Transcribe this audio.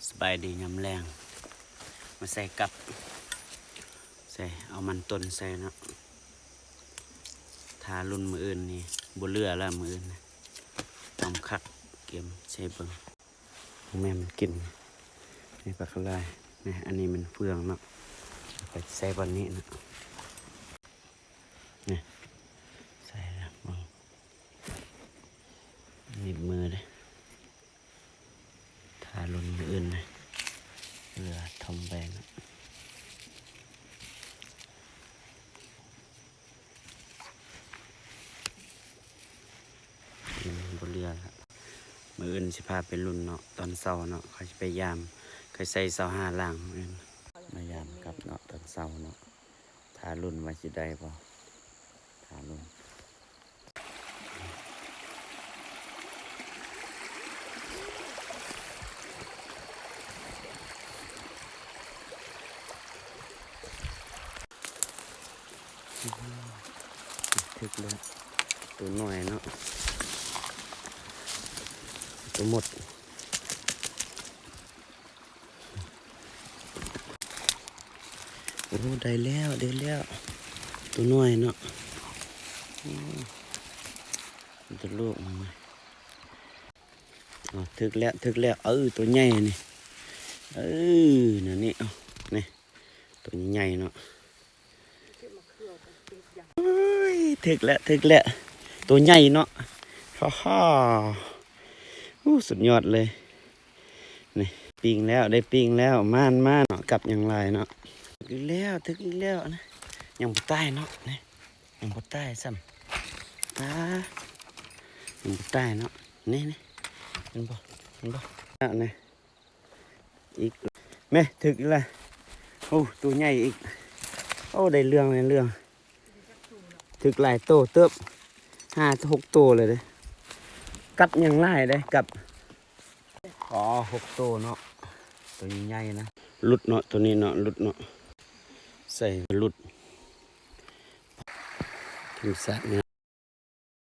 ສະບາຍດີຍາມແລງ ມາໃສ່ກັບ ໃສ່ ເອົາມັນຕົ້ນໃສ່ເນາະ ຖ້າລຸ້ນມື້ອື່ນນີ້ ບໍ່ເຫຼືອແລ້ວມື້ອື່ນນະ ຕ້ອງຄັກ ກຽມໃສ່ເບິ່ງ ແມ່ມັນກິນ ນີ້ປາກກະລາຍ ນີ້ ອັນນີ້ມັນເຟືອງເນາະ ໄປໃສ່ບ່ອນນີ້ເນາະ ນີ້ ໃສ່ແລ້ວເບິ່ງ ໜີບມືເດ້. ຖ້າລຸ້ນມື້ອື່ນນະ ເຫຼືອທຳໄປເນາະ ອືມ ບໍ່ເຫຼືອລະ ມື້ອື່ນຊິພາໄປລຸ້ນເນາະ ຕອນເຊົ້າເນາະ ຂ້ອຍຊິໄປຢາມ ຂ້ອຍໃສ່ຊາວຫ້າຫຼັງມື້ອື່ນ ມາຢາມກັບເນາະ ຕອນເຊົ້າເນາະ ຖ້າລຸ້ນວ່າຊິໄດ້ບໍ່ ຖ້າລຸ້ນ. ຖືກແລ້ວ ໂຕນ້ອຍເນາະ ໂຕມົດ. ໂອ້ ໄດ້ແລ້ວ ໄດ້ແລ້ວ ໂຕນ້ອຍເນາະ ໂອ້ ໂຕລູກມັນ ອໍ ຖືກແລ້ວ ຖືກແລ້ວ ເອີ ໂຕໃຫຍ່ນີ້ ເອີ ແນວນີ້ ເອົາ ນີ້ ໂຕໃຫຍ່ເນາະ. ໂອ້ຍ ຖືກແລ້ວ ຖືກແລ້ວ ໂຕໃຫຍ່ເນາະ ຮາໆ ໂອ້ ສຸດຍອດເລີຍ ນີ້ ປີ້ງແລ້ວ ໄດ້ປີ້ງແລ້ວ ມານໆ ເນາະ ກັບຍັງຫຼາຍເນາະ ຖືກອີກແລ້ວ ຖືກອີກແລ້ວນະ ຍັງບໍ່ຕາຍເນາະ ນີ້ ຍັງບໍ່ຕາຍຊ້ຳ ອາ ຍັງບໍ່ຕາຍເນາະ ນີ້ ນີ້ ເຫັນບໍ່ ເຫັນບໍ່ ນີ້ ອີກ ແມ່ ຖືກອີກແລ້ວ ໂອ້ ໂຕໃຫຍ່ອີກ ໂອ້ ໄດ້ເລື່ອງ ໄດ້ເລື່ອງ ຖືກຫຼາຍໂຕເຕີບ ຫ້າຫົກໂຕເລີຍເດ້ ກັບຍັງຫຼາຍເດ້ ກັບ ອໍ ຫົກໂຕເນາະ ໂຕໃຫຍ່ໆ ນະ ຫຼຸດເນາະ ໂຕນີ້ເນາະ ຫຼຸດເນາະ ໃສ່ຫຼຸດ ທຳມະຊາດງາມ